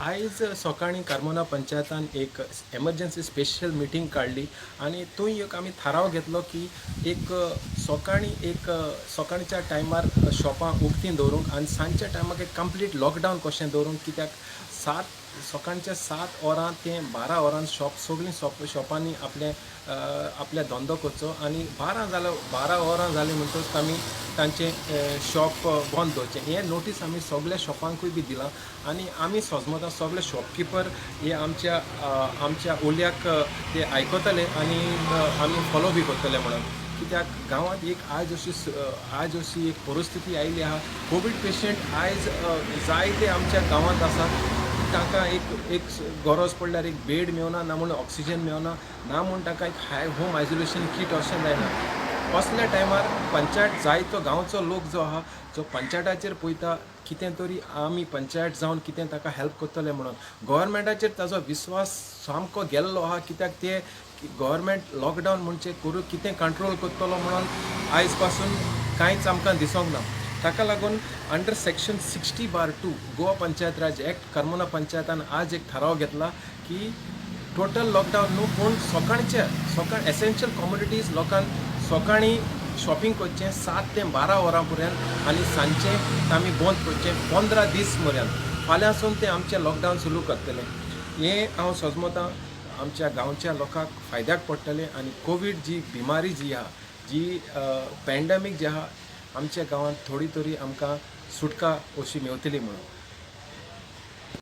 आयज सकाळीं कार्मोना पंचायतान एक एमर्जन्सी स्पेशल मिटींग काडली आनी थंय एक आमी थाराव घेतलो की एक सकाळीं एक सकाळच्या टायमार शॉपां उक्तीं दवरूंक आनी सांजच्या टायमाक एक कंप्लीट लॉकडावन कशें दवरूंक, कित्याक सकाळच्या 7 वरां ते 12 वरां शॉप सगळीं शॉपांनी आपले आपल्या धंदो करचो आनी 12 वरां जालीं म्हणटकच आमी तांचें शॉप बंद दवरचें. हें नोटीस आमी सगल्या शॉपांकूय बी दिलां आनी आमी सजमता सगळे शॉपकिपर हे आमच्या उल्याक ते आयकतले आनी आमी फॉलो बी करतले म्हणून, कित्याक गांवांत एक आयज अशी एक परिस्थिती आयली आहा. कोवीड पेशंट आयज जायते आमच्या गांवांत आसात. तांकां एक एक गरज पडल्यार एक बेड मेवना, ना म्हूण ऑक्सिजन मेवना, ना म्हूण तांकां एक होम आयसोलेशन कीट अशें जायना. असल्या टायमार पंचायत जायतो गांवचो लोक जो आहा, जो पंचायताचेर पळयता, कितें तरी आमी पंचायत जावन कितें ताका हेल्प करतले म्हणून. गोवोरमेंटाचेर ताजो विस्वास सामको गेल्लो आहा, कित्याक ते गोवोरमेंट लॉकडावन म्हणचे करूं कितें कंट्रोल करतलो म्हणून आयज पासून कांयच आमकां दिसोंक ना. ताका लागून under section 60/2 Goa Panchayat Raj Act, Carmona पंचायतान आज एक थाराव घेतला की टोटल लॉकडावन न्हू, पूण सकाळचे सकाळ एसेन्शियल कमोडिटीज लोकांक सकाळीं शॉपिंग करचें 7 ते 12 वरां पर्यंत आनी सांजचें आमी बंद करचें 15 दीस पर्यंत. फाल्यांसून ते आमचें लॉकडावन सुरू करतले. हें हांव सजमतां आमच्या गांवच्या लोकांक फायद्याक पडटलें आनी कोवीड जी बिमारी जी आहा, जी पॅन्डेमीक जी आहा, आमच्या गांवांत थोडी तरी आमकां सुटका अशी मेवतली म्हणून.